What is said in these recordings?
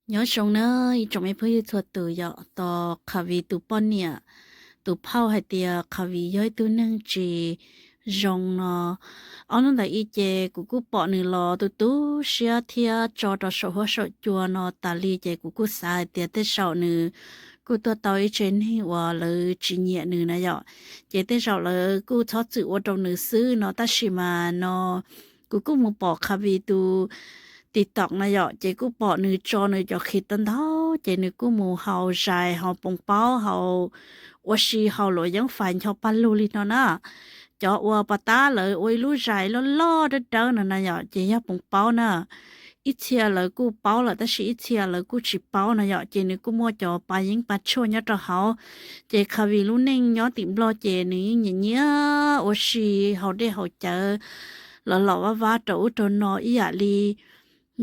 Nyob zoo na ib tsoom me phooj ywg txhua tus, yog tos Khavis tus poj niam, tus phauj hais tias Khavis yog ib tug neeg tsis zoo no. Ob hnub ntawd ib ces kuv kuj pom nws los tu tu siab thiab tso rau saum huab saum cua no tas li, ces kuv kuj xav hais tias tej zaum nws kuj tuaj tau ib tsev neeg uas lawv tsis nyiam nws na yom, ces tej zaum lawv kuj txhob txwm ua rau nws xwb no. Tab sis mas no kuv kuj mus pom Khavis tus TikTok na yom, ces kuj pom nws tso nws cov qhis tau ntau, ces nws kuj mus haus zais, haus poos paub, haus ua si, haus luam yeeb fais ncho pa lug li no na. Cov uas pas tab lawv ua ib lub zais loj loj dawb dawb no na yom, ces yog poos paub na. Ib txhia lawv kuj paub lawm tab sis ib txhia lawv kuj tsis paub no yom, ces nws kuj muaj cov pa yeeb pa tshuaj nyob rau hauv. Ces Khavis lub neej nyob tim Nplog ces nws yeej nyiam nyiam ua si, haus dej haus cawv, los los vab vab rau ub rau no ib yam li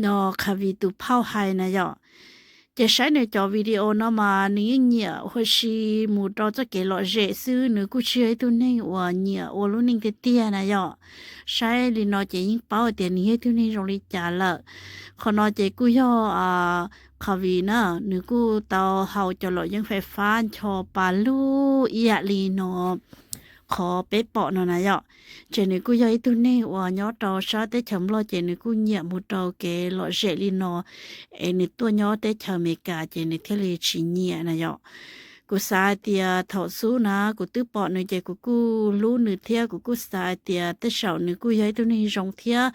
no Khavis tus phauj hais na yom. Ces saib nws cov video no mas nws yeej nyiam ua si mus rau txoj kev lom zem xwb, nws kuj tsis yog ib tug neeg uas nyiam ua lub neej tiag tiag na yom. Saib li no ces yeej paub tias nws yog ib tug neeg zoo li cas lawm. Qhov no ces kuj yog Khavis na, nws kuj tau haus cov luam yeeb fais fab ncho pa lug ib yam li no qhov peb pom no na yom. Ces nws kuj yog ib tug neeg uas nyob rau sab teb chaws Nplog ces nws kuj nyiam mus rau kev lom zem li no, es nws tuaj nyob teb chaws Amelikas ces nws thiaj li tsis nyiam na yom. Kuv xav hais tias thaum xub na kuv twb pom nws ces kuv kuj hlub nws thiab kuv kuj xav hais tias tej zaum nws kuj yog ib tug neeg zoo thiab,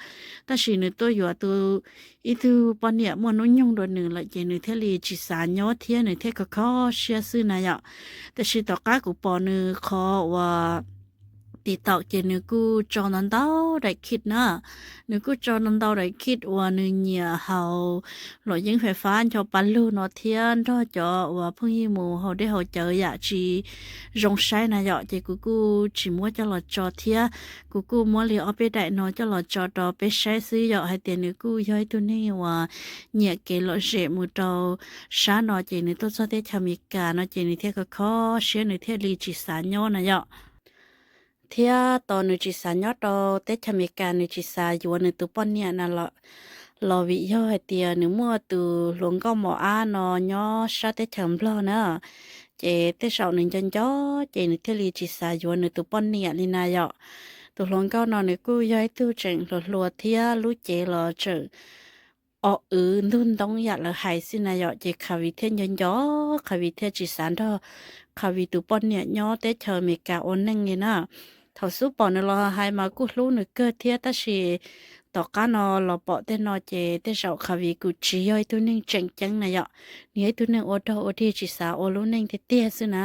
tab sis nws tuaj yuav tus ib tug poj niam muaj hnub nyoog dua nws lawm ces nws thiaj li tsis xav nyob thiab nws thiaj kho kho siab xwb na yom. Tiam sis tom qab kuv pom nws qhov uas TikTok ces nws kuj tso ntau ntau daim khit na. Nws kuj tso ntau ntau daim khit uas nws nyiam haus luam yeeb fais fab ncho pa lug no thiab nrog cov uas phooj ywg mus haus dej haus cawv yam tsis zoo saib na yom, ces kuv kuj tsis muab coj los tso thiab. Kuv kuj muab li ob peb daim no coj los tso rau peb saib xwb yom, hais tias nws kuj yog ib tug neeg uas nyiam kev lom zem mus rau sab no ces nws tuaj txog teb chaws Amelikas no ces nws thiaj kho kho siab nws thiaj li tsis xav nyob na yom. Thiab tos nws tsis xav nyob rau teb chaws Amelikas, nws tsis xav yuav nws tus poj niam na los vim yog hais tias nws muaj tus hluas nkauj mos ab no nyob sab teb chaws Nplog na. Ces tej zaum nws nco nco ces nws thiaj li tsis xav yuav nws tus poj niam li na yom. Tus hluas nkauj no nws kuj yog ib tug tseem hluas hluas thiab lub cev los tseem o wv ntug ntoob yam lawv hais xwb na yom, ces Khavis thiaj nco nco, Khavis thiaj tsis xav nrog Khavis tus poj niam nyob teb chaws Amelikas ua neej li na. Thaum xub pom nws los hais mas kuj hlub nws kawg thiab, tab sis tom qab no los pom tej no ces tej zaum Khavis kuj tsis yog ib tug neeg tseem ceeb na yom, nws yog ib tug neeg ua rog ua dig tsis xav ua lub neej tiag tiag xwb na.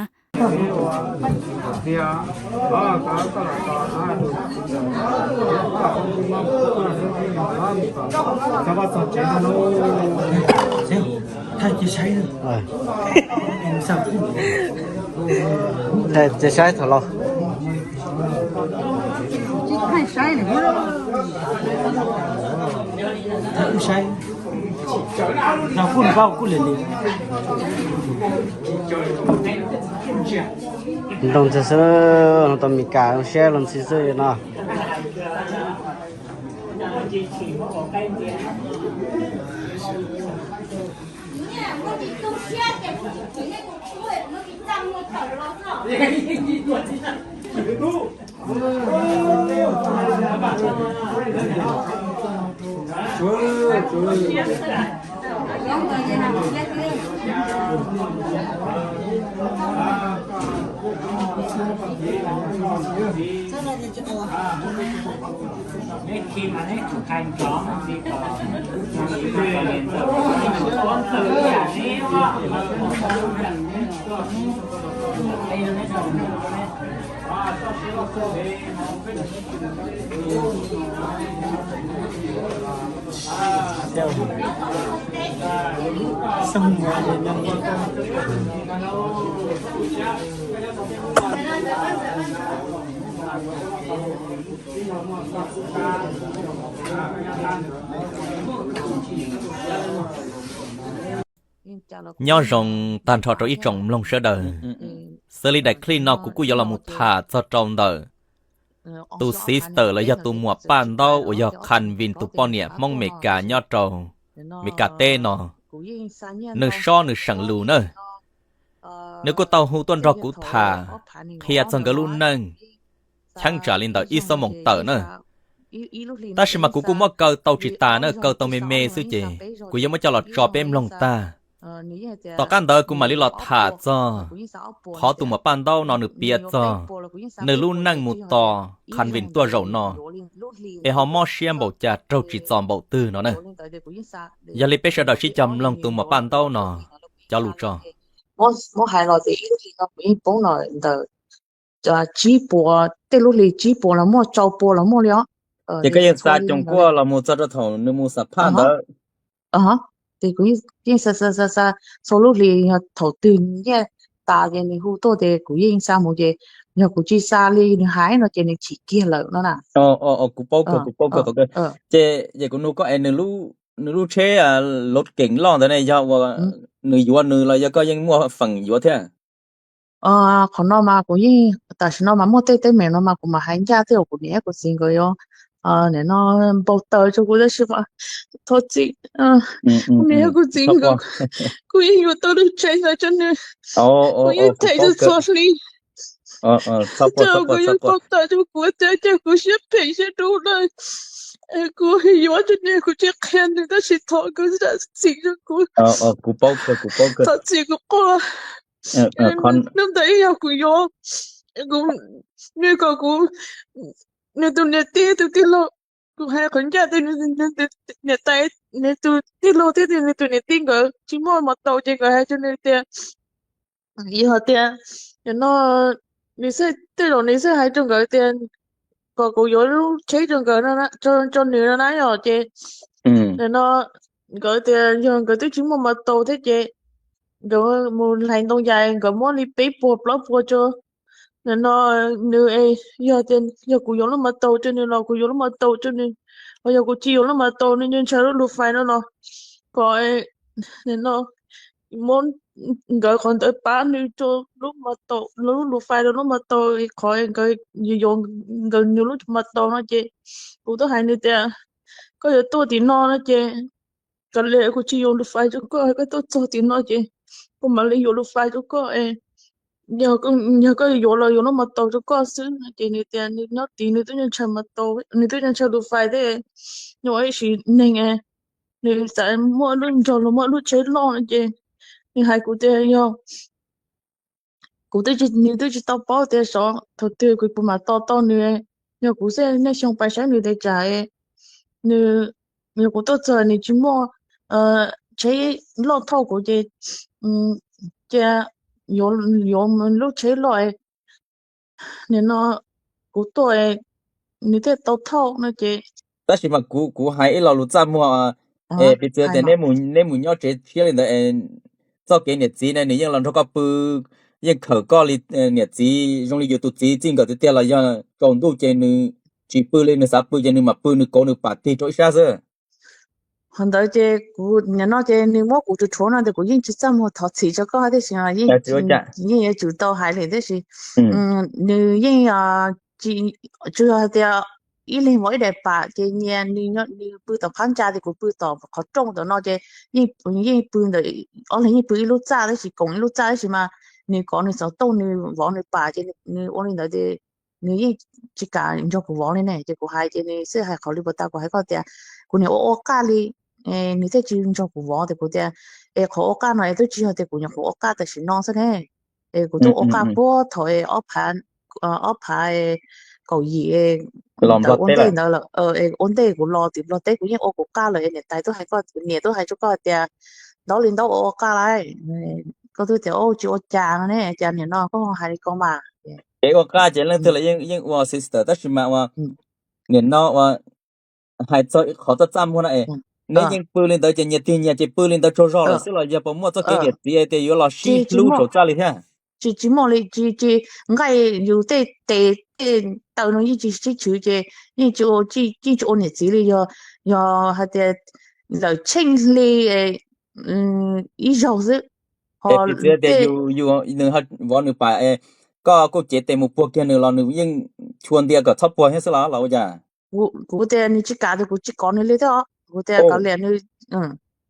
Thaij saib thaum los. Nroo ntxiv xwb, tau Meskas zoo siab los ntxiv xwb no. Nyob zoo tag nrho rau ib tsoom mloog sawv daws. Xws li daim clip no kuv kuj yuav los mus tham txog rau ntawm tus sister los yog tus muam paj ntaub uas yog Khavis tus poj niam Hmoob Meskas nyob rau Meskas teb no. Nws sob nws seem lus na. Nws kuj tau hu tuaj nrog kuv tham, qhia txog nkawd lub neej, cheeb tsam li ntawm ib xuab moos tawm na. Tab sis mas kuv kuj muab kaw tau tsis tas na, kaw tau me me xwb ces kuv yuav muab coj los tso peb mloog tag. Tom qab ntawd kuv mam li los tham txog qhov tus muam Paj Ntaub no nws piav txog nws lub neej mus tos Qhan Vim tuaj zaum no, es ho mob siab npaum cas raug tsim txom npaum twg no na. Yog li peb sawv daws sib cog mloog tus muam Paj Ntaub no cov lus tso. Muab hais los tias ib lub hlis no kuv yeej poob no ntawm tsib puas, tej lub hlis tsib puas los muaj, rau puas los muaj li os. Ces koj yeej xa coos kuaj los mus txog rau thaum nws mus xam phaj ntawd. Ces kuv yeej xa xa xa xa txhua lub hlis, yog thaum twg nyiaj tas ces nws hu tuaj ces kuv yeej xa mus, ces yog kuv tsis xa li nws hais no ces nws chim kiag lawm no na. Kuv paub kawg, kuv paub kawg qhov kawg. Ces, ces kuv nug koj es nws lub tsheb lov keem loj ntawd ne yog ua nws yuav nws los yog koj yeej muaj feem yuav thiab? Qhov no mas kuv yeej, tam sim no mas muaj tej teeb meem no mas kuv mam hais ncaj thiab, kuv niam kuv txiv nkawd yuav, nim no npau taws rau kuv tab sis mas thov txim. Kuv niam kuv txiv nkawd, kuv yeej yuav tau lub tsheb ntawd rau nws, kuv yeej them txhua txhua hli. Kuv yeej npau taws rau kuv tias cas kuv siab phem siab dub lawm, kuv yuav rau nws, kuv tsis qhia nws tab sis thov koj zam txim rau kuv. Kuv paub kawg, kuv paub kawg. Thov txim kuv quaj. Hnub ntawd ib yog kuv yuav, kuv, nws kom kuv, nws tus niam tij tus tij laug, kuv hais qhov ncaj tias nws, nws tus tij laug thiab nws tus niam tij nkawd tsis muaj mos taus ces nkawd hais rau nws tias, yog tias no nws xwb, tej zaum nws xwb hais rau nkawd tias kom kuv yuav lub tsheb rau nkawd, rau nws no na yom. Ces no nkawd tias yog nkawd twb tsis muaj mos taus thiab ces nkawd mus hlais ntoo yas nkawd muab li peb puas plaub puas rau no nws, yog tias yog kuv yuav lub mos taus rau nws los kuv yuav lub mos taus rau nws, ho yog kuv tsis yuav lub mos taus nws ntshaw lub lus fais no los kom no muab nkawd qhov ntawd pab nws rau lub mos taus, lub lus fais rau lub mos taus, qhov nkawd yuav nkawd nws lub mos taus no ces kuv twb hais nws tias koj yuav tuaj tim no no ces kav liam, kuv tsis yuav lus fais rau koj, koj tuaj txog tim no ces kuv mam li yuav lus fais rau koj. Yog koj yuav los yuav lub mos taus rau koj xwb no ces nws tias nws nyob tid nws twb ntshaw mos taus, nws twb ntshaw lus fais thiab, nws ua ib sim neeg nws xav muaj lub nrog luag muaj lub tsheb loj no ces nws hais kuv tias yog kuv twb, nws twb tsis tau paub tias xyov thaum twg kuv puas mam tos tau nws, yog kuv xwb nej xyoo pais saib nws tes tsam nws, yog kuv tuaj txog nws tsis muaj tsheb loj thauj kuv ces cia yuav lub tsheb loj, nim no kuv tuaj nws thiaj tau thauj no ces. Tab sis mas kuv, kuv hais ib lo lus txaj muag, piv txwv tias neb mus nyob tsev tshiab li ntawd, txoj kev niam txiv ne nws yeej los nrog koj pw, yeej khawm koj li niam txiv zoo li yus tus txiv txij nkawm tiag tiag los yog tsaus ntuj ces nws tsis pw li, nws xav pw ces nws mam pw, nws kauv nws pam tig rau ib sab xwb. Qhov ntawd ces kuv nim no ces nws muab kuv rhuav rhuav no ces kuv yeej tsis txaj muag, thov txim rau koj tiam sis yeej yuav tsum tau hais li tiam sis nws yeej tsis yog hais tias ib leeg vov ib daim pam ces nyias nws pw tom qab ntsa ces kuv pw tom qhov rooj tom no ces yeej pw ntawm, ob leeg yeej pw ib lub txaj tiam sis koom ib lub txaj tiam sis mas nws kov nws xov tooj nws vov nws pam ces nws ua li ntawd ces nws yeej tsis kam nrog kuv vov li ne ces kuv hais ces nws xwb hais qhov li puas tas kuv hais koj tias kuv niam ua ua qaj li, nws thiaj tsis nrog kuv vov tias kuv tias es qhov ua qaj no es twb tsis yog tias kuv nyuam qhuav ua qaj tam sim no xwb ne, es kuv twb ua qaj puag thaum ob phav, ob phav kaum yim ntawd ua ntej ntawd lawm, ua ntej kuv los tim Nplog teb kuv yeej ua kuv qaj lawm es niam tais twb hais koj, niam twb hais rau koj tias ntaub li ntaub ua ua qaj lawm, koj twb tias tsis ua cas no ne, cas nim no koj hais li ko mas. Kev ua qaj ces leej twg los yeej ua sister tab sis mas ua nim no ua hais txog qhov txaj txaj muag no es neb yeej pw li ntawd ces nyias tig nyias ces pw li ntawd tsaug zog lawm xwb los yog puas muaj txoj kev niam txiv tias yuav los sib hlub saum txaj li thiab? Tsis, tsis muaj li, tsis, tsis nqaij yus tej tes tej taw no yeej tsis sib tshwv ces yeej tsis ua, yeej tsis ua niam txiv li, yog, yog hais tias lawm tsheej hli ib zaug xwb. Ho piv txwv tias yus, yus, nws vov nws pam, koj kuj cev tes mus puag kiag nws los nws yeej chua ntia kom txhob puag thiab xwb los los ua cas? Kuv tias nws tsis kam tias kuv tsis kov nws li thiab os, kuv tias kov liam nws,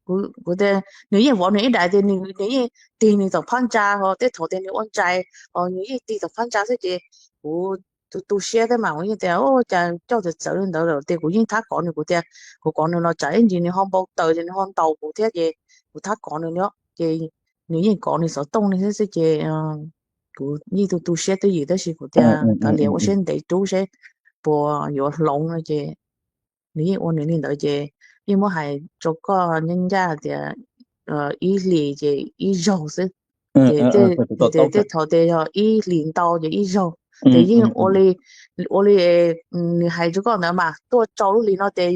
kuv Kuv tias nws yeej vov nws ib daim tias nws yeej tig nws tom phab ntsa ho tej thaum tias nws ua ntsais ho nws yeej tig tom phab ntsa xwb ces kuv tu tu siab thiab mas kuv yeej tias cas coj txawv txawv li ntawd lawm tias kuv yeej thab kov nws, kuv tias kuv kov nws los tsam ib ntsis nws ho npau taws ces nws ho ntaus kuv thiab ces kuv thab kov nws li ces nws yeej kov nws xov tooj li thiab xwb ces kuv yeej tu tu siab twj ywm tab sis kuv tias kav liam ua siab ntev rub seb puas yuav hloov no ces nws yeej ua nws li ntawd ces yeej muab hais rau koj ncaj ncaj tias ib hlis ces ib zaug xwb ces tej thaum tias yog ib hlis ntau ces ib zaug ces yeej ua li, ua li nws hais rau koj ntawd mas tuaj rau lub hlis no ces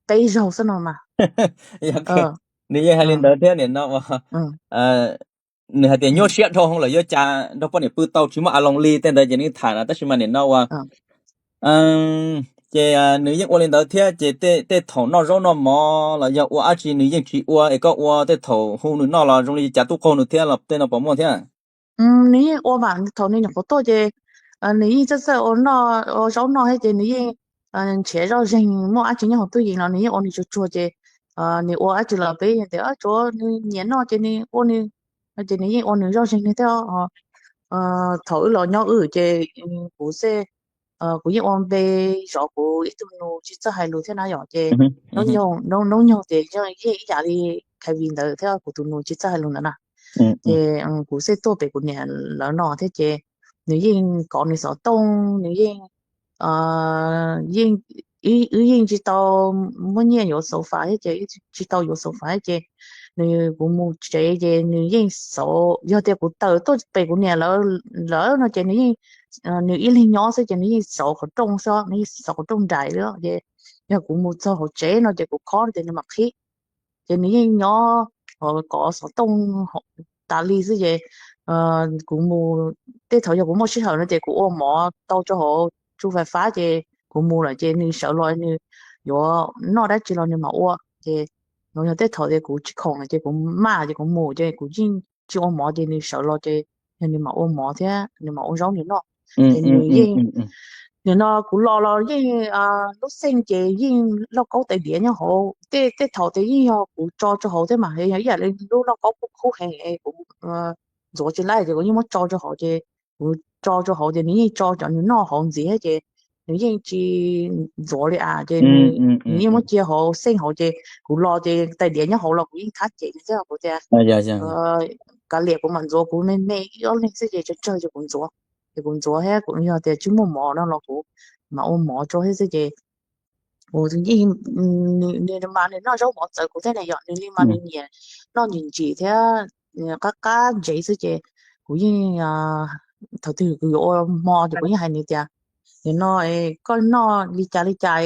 peb zaug xwb no mas. Nws yeej hais li ntawd thiab nim no nws hais tias nyuaj siab dhau hwv lawm yuav cas nrog poj niam pw tau tsis muaj a loos li tej ntawd ces nws tham na tab sis mas nim no ua ces nws yeej ua li ntawd thiab ces tej thaum noj zaub noj mov los yog ua dab tsi nws yeej tsis ua es koj ua tej thaum hu nws noj los zoo li cas tub qaug nws thiab los tej no puas muaj thiab? Nws yeej ua mas thaum nws nyuam qhuav tuaj ces nws yeej txawj txawj ua zaub noj thiab ces nws yeej nrhiav zoj zeeg muaj dab tsi nyob hauv tub yees los nws yeej ua nws tsuag tsuag ces nws ua dab tsi los peb tias tsuav nws nyiam noj ces nws ua nws ces nws yeej ua nws zoj zeeg li thiab. Thaum wb los nyob wb ces kuv xej kuv yeej ua npe zov kuv ib tug nus tsis txawj hais lus thiab na yom ces hnub nyoog ces yeej ib yam li Kevin ntawd thiab kuv tus nus tsis txawj hais lus ntawd na ces kuv xej tuaj pem kuv niam lawv no thiab ces nws yeej kov nws xov tooj nws yeej yeej wb yeej tsis tau muaj nyiaj yuav sofa thiab ces tsis tau yuav sofa thiab ces nws kuv mus tsev ces nws yeej xauv yog tias kuv tawm tuaj pem kuv niam lawv no ces nws yeej nws ib leeg nyob xwb ces nws yeej xauv qhov rooj xwb nws yeej xauv qhov rooj nraim li ces yog kuv mus txog hauv tsev no ces kuv khob tias nws mam qhib ces nws yeej nyob kov xov tooj tas li xwb ces kuv mus tej thaum yog kuv muaj sij hawm no ces kuv ua mov tau rau hauv tsu fais fab ces kuv mus lawm ces nws sawv los nws yuav noj dab tsi los nws mam ua ces no yog tej thaum tias kuv tsis khoom ces kuv maj ces kuv mus ces kuv yeej tsis ua mov ces nws sawv los ces yog nws mam ua mov thiab nws mam ua zaub nws noj ces nws yeej nim no kuv los los yeej lub xeej ces yeej lauj kaub tais diav nyob hauv tej thaum tias yeej yog kuv tso rau hauv thiab mas yog ib yam li lub lauj kaub khub khub heev kuv ntxuav tsis laib ces kuv yeej muab tso rau hauv ces kuv tso rau hauv ces nws yeej tso cov nws noj hauv ntxiv ces nws yeej tsis ntxuav li as ces nws yeej muab cia hauv xeej hauv ces kuv los ces tais diav nyob hauv los kuv yeej thab cem nws thiab kuv tias kav liam kuv mam ntxuav kuv me me ib ob leeg xwb ces tsawg tsawg ces kuv ntxuav ces kuv ntxuav thiab kuv yog tias tsis muaj mov no los kuv mam ua mov rau thiab xwb ces kuv yeej nws mas nws noj zaub mov txawv kuv thiab na yom nws li mas nws nyiam noj ntsim ntsim thiab qab qab ntsev xwb ces kuv yeej thaum twg kuv yuav ua hmo ces kuv yeej hais nws tias nim no koj noj li cas li cas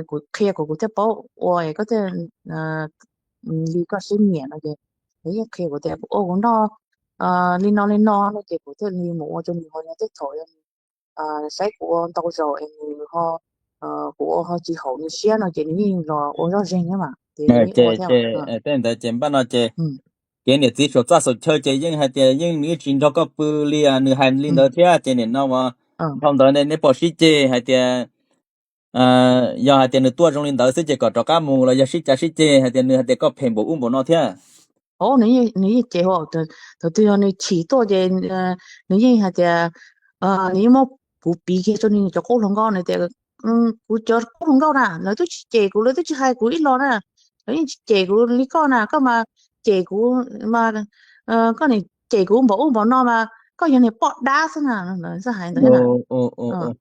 kuv qhia kuv kuv thiaj paub ua koj thiaj li koj siab nyiam no ces nws yeej qhia kuv tias kuv ua kuv noj li no li no no ces kuv thiaj li mus ua rau nws ho yog tej thaum yog nws saib kuv ua ntau zaus es nws ho kuv ua ho tsis haum nws siab no ces nws yeej los ua zoj zeeg thiab mas ces nws yeej ua thiab. Tej ntawd ces npaj no ces kev niam txiv saum txaj saum chaw ces yeej hais tias yeej nws yeej tsis nrog koj pw li nws hais li ntawd thiab ces nim no ua dhau ntawd nej pom sib ceg hais tias yog hais tias nws tuaj zoo li ntawd xwb ces kom rov qab mus los yog sib cav sib ceg hais tias nws hais tias koj phem npaum ub npaum no thiab. Nws yeej cem, thaum twg yog nws chim tuaj ces nws yeej hais tias nws yeej muab kuv piv kiag rau nws cov qub hluas nkauj, nws tias kuv cov qub hluas nkauj na lawv twb tsis cem kuv, lawv twb tsis hais kuv ib los na, lawv yeej tsis cem kuv li koj na, koj mas cem kuv mas koj nim cem kuv npaum ub npaum no mas koj yog niag poj dab xwb na, lawv txawj hais ntawd thiab na.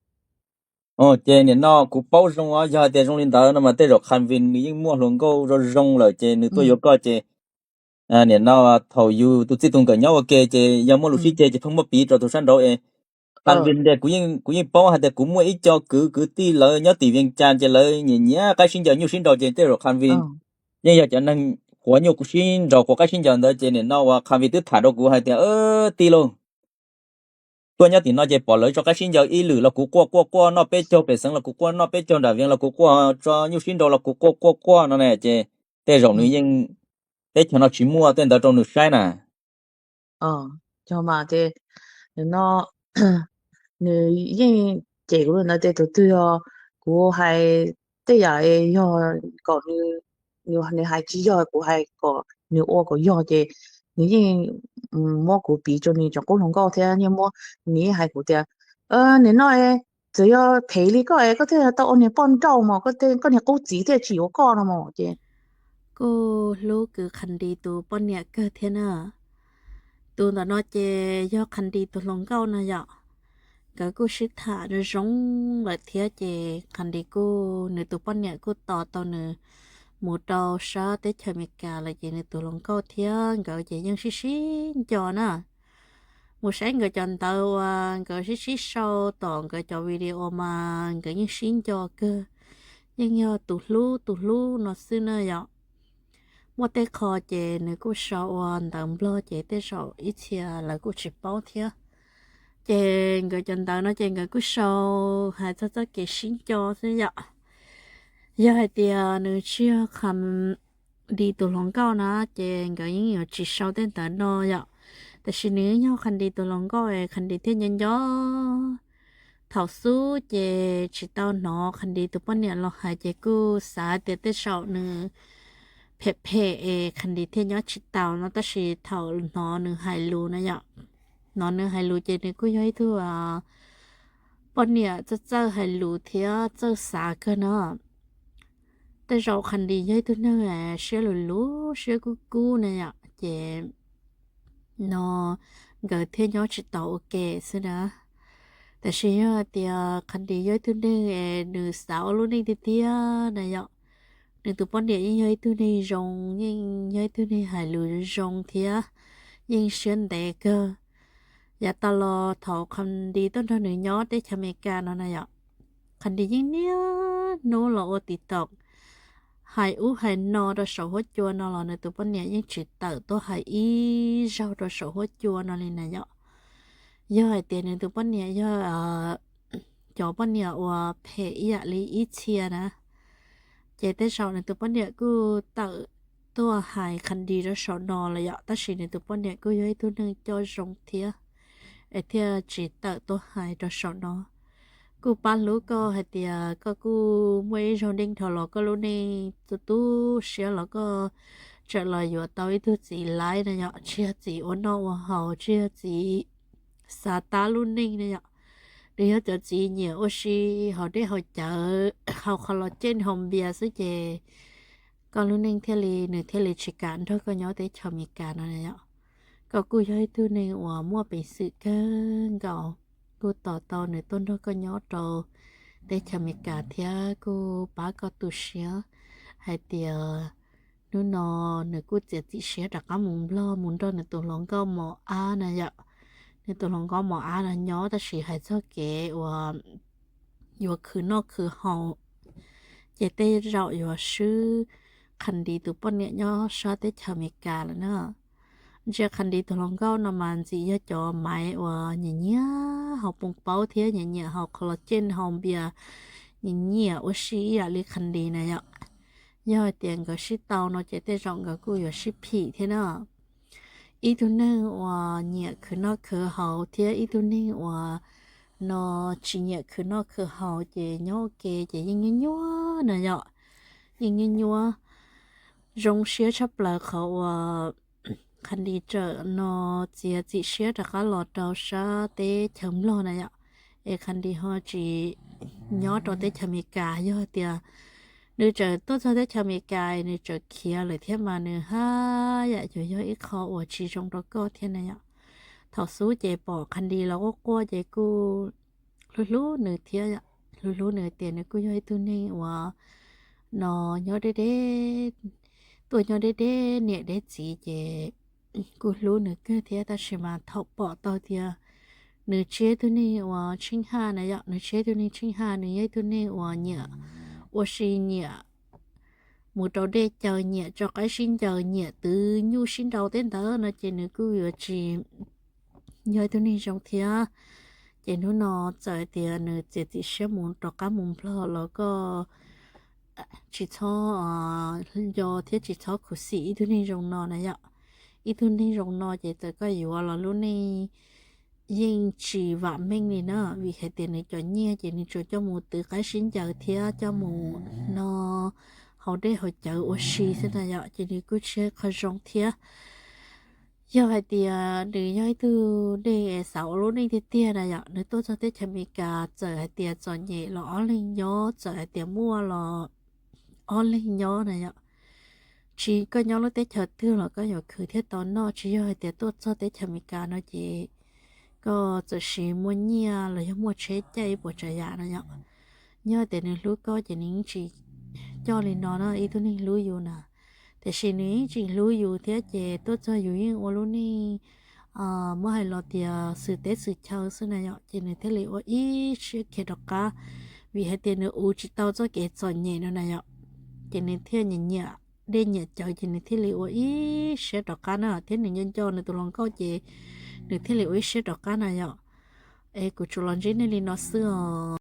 Ces nim no kuv paub zoo os, yog hais tias zoo li ntawd no mas tej zaum Khavin nws yeej muaj hluas nkauj zoo zoo lawm ces nws tuaj yuav koj ces nim no thaum yus tus txij tus nkawm nyob ua ke ces yog muaj lus sib ceg ces pheej muab piv rau tus sab nraud es Khavin tias kuv yeej, kuv yeej paub hais tias kuv muaj ib co kwv kwv tij lawv nyob tim Vias Cas ces lawv nyiam nyiam qaib sib ncaws nyuj sib nraus ces tej zaum Khavin yeej yog cov neeg quav nyuj sib nraus quav qaib sib ncaws ntawd ces nim no uas Khavin twb tham rau kuv hais tias tij lauj, tuaj nyob tim no ces pom lawv tso qaib sib ncaws ib lwm los kuv quaj quaj quaj, noj peb caug pem xeev los kuv quaj, noj peb caug nram Vias los kuv quaj, tso nyuj sib nraus los kuv quaj quaj quaj no ne ces tej zaum nws yeej, teb chaws no tsis muaj tej ntawd rau nws saib na. Yog mas ces no nws yeej cem kuv li ntawd ces tus twg yog kuv hais tej yam yog kom nws nws hais tsis yog kuv hais kom nws ua kom yog ces nws yeej muab kuv piv rau nws cov qub hluas nkauj thiab yeej muab, nws yeej hais kuv tias, nim no txawm yog phem li koj es koj thiaj tau ua niag poj nrauj mas koj niag qub txiv thiaj tsis yuav koj no mas ces kuj hlub kwv Khas Dis tus poj niam kawg thiab na. Tus ntawm no ces yog Khas Dis tus hluas nkauj no yom. Nkawd kuj sib tham zoo zoo lawm thiab ces Khas Dis kuj, nws tus poj niam kuj tos tau nws mus rau sab teb chaws Amelikas lawm ces nws tus hluas nkauj thiab nkawd ces yeej sib sib nco na. Mus saib nkawd cov ntawv uas nkawd sib sib sau tom nkawd cov video mas nkawd yeej sib nco kawg, yeej yog tus hlub tus hlub no xwb na yom. Muaj tej qho ces nws kuj sau ua ntawv Nplog ces tej zaum ib txhia lawv kuj tsis paub thiab. Ces nkawd cov ntawv no ces nkawd kuj sau hais txog txoj kev sib nco xwb yom. Yog hais tias nws tsis yog Khas Dis tus hluas nkauj na ces nkawd yeej yuav tsis sau tej ntawv no yom. Tab sis nws yog Khas Dis tus hluas nkauj es Khas Dis thiaj nco nco. Thaum xub ces tsis tau hnov Khas Dis tus poj niam los hais ces kuj xav tias tej zaum nws phem phem es Khas Dis thiaj nyob tsis taus no, tab sis thaum hnov nws hais lus na yom, hnov nws hais lus ces nws kuj yog ib tug poj niam txawj txawj hais lus thiab txawj xav kawg no. Tej zaum Khas Dis yog ib tug neeg siab luv luv siab kub kub na yom, ces no nkawd thiaj nyob tsis tau ua ke xwb na. Tab sis yog hais tias Khas Dis yog ib tug neeg es nws xav ua lub neej tiag tiag na yom, nws tus poj niam yeej yog ib tug neeg zoo, yeej yog ib tug neeg hais lus zoo thiab yeej siab ntev kawg. Yav tas los thaum Khas Dis tuaj nrog nws nyob teb chaws Amelikas no na yom, Khas Dis yeej niaj hnub los ua TikTok hais ub hais no rau saum huab cua no los nws tus poj niam yeej tsis tawm tuaj hais ib zaug rau saum huab cua no li na yom. Yog hais tias nws tus poj niam yog cov poj niam uas phem ib yam li ib txhia na, ces tej zaum nws tus poj niam kuj tawm tuaj hais Khas Dis rau saum no lawm yom, tab sis nws tus poj niam kuj yog ib tug neeg coj zoo thiab, es thiaj tsis tawm tuaj hais rau saum no. Kuj pab hlub koj hais tias koj kuj muaj ib zaug neej dhau los koj lub neej tu tu siab los koj tseem los yuav tau ib tug txiv laib na yom, tsis yog txiv ua noj ua haus, tsis yog txiv xav tab lub neej na yom. Nws yog cov txiv nyiam ua si, haus dej haus cawv, haus qhov los cem haus npias xwb ces koj lub neej thiaj li, nws thiaj li tsis kam nrog koj nyob teb chaws Amelikas no yom. Koj kuj yog ib tug neeg uas muaj peev xwm kawg nkaus, kuj tos tau nws tuaj nrog koj nyob rau teb chaws Amelikas thiab kuj pab koj tu siab hais tias hnub no nws kuj txiav txim siab rov qab mus Nplog mus nrog nws tus hluas nkauj mos ab na yom. Nws tus hluas nkauj mos ab no nyob tab sis hais txog kev uas yuav khwv noj khwv haus ces tej zaum yuav swb Khas Dis tus poj niam nyob sab teb chaws Amelikas lawm na. Ntsia Khas Dis tus hluas nkauj no mas ntxim yog cov maiv uas nyiam nyiam haus poos paub thiab nyiam nyiam haus qhov los cem haus npias, nyiam nyiam ua si ib yam li Khas Dis na yom. Yog hais tias nkawd sib tau no ces tej zaum nkawd kuj yuav sib phim thiab na. Ib tug neeg uas nyiam khwv noj khwv haus thiab ib tug neeg uas no tsis nyiam khwv noj khwv haus ces nyob ua ke ces yeej nyuaj nyuaj na yom. Yeej nyuaj nyuaj, zoo siab tshaj plaws qhov uas Khas Dis txawm no txiav txim siab rov qab los rau sab teb chaws Nplog na yom, es Khas Dis ho tsis nyob rau teb chaws Amelikas. Yog tias nws txawm tuaj txog teb chaws Amelikas nws txawm khiav lawm thiab mas nws haj yam yuav yog ib qho uas tsis zoo rau koj thiab na yom. Thaum xub ces pom Khas Dis los quaj quaj ces kuj hlub hlub nws thiab, hlub hlub nws tias nws kuj yog ib tug neeg uas no nyob deb deb, tuaj nyob deb deb niam deb txiv ces kuj hlub nws kawg thiab, tab sis mas thaum pom tau tias nws tsis yog ib tug neeg uas tsheej haj na yom, nws tsis yog ib tug neeg tsheej haj, nws yog ib tug neeg uas nyiam ua si, nyiam mus rau dej caws, nyiam tso qaib sib ncaws, nyiam twv nyuj sib nraus tej ntawd no ces nws kuj yuav tsis yog ib tug neeg zoo thiab. Ces hnub no txawm tias nws txiav txim siab mus rov qab mus Nplog los koj tsis txhob nco thiab tsis txhob khuv xim ib tug neeg zoo no na yom. Ib tug neeg zoo no ces txawm koj yuav los lub neej yeej tsis vam meej li na, vim hais tias nws cov nyiaj ces nws tsuas coj mus twv qaib sib ncaws thiab coj mus no haus dej haus cawv ua si xwb na yom, ces nws kuj tsis yog qhov zoo thiab. Yog hais tias nws yog ib tug neeg es xav ua lub neej tiag tiag na yom, nws tuaj txog teb chaws Amelikas txawm hais tias txom nyem los ob leeg nyob, txawm hais tias muaj los ob leeg nyob na yom. Tsis koj nyob lub teb chaws twg los koj yuav khwv thiab tau noj, tsis yog hais tias tuaj txog teb chaws Amelikas no ces koj txawm sis muaj nyiaj los yog muaj tsheb caij ib puas tsav yam na yom. Yog tias nws hlub koj ces nws yeej tsis coj li no na, ib tug neeg hlub yus na. Tiam sis nws yeej tsis hlub yus thiab ces tuaj txog yus yeej ua lub neej muab hais los tias xwm teb xwm chaw xwb na yom, ces nws thiaj li ua ib siab khiav rov qab, vim hais tias nws ua tsis tau txoj kev txom nyem no na yom. Ces nws thiaj nyiam dej nyiam cawv ces nws thiaj li ua ib siab rov qab na, thiab nws nco nco nws tus hluas nkauj ces nws thiaj li ua ib siab rov qab na yom. Es kuv tsuas los ntsib nej li no xwb os.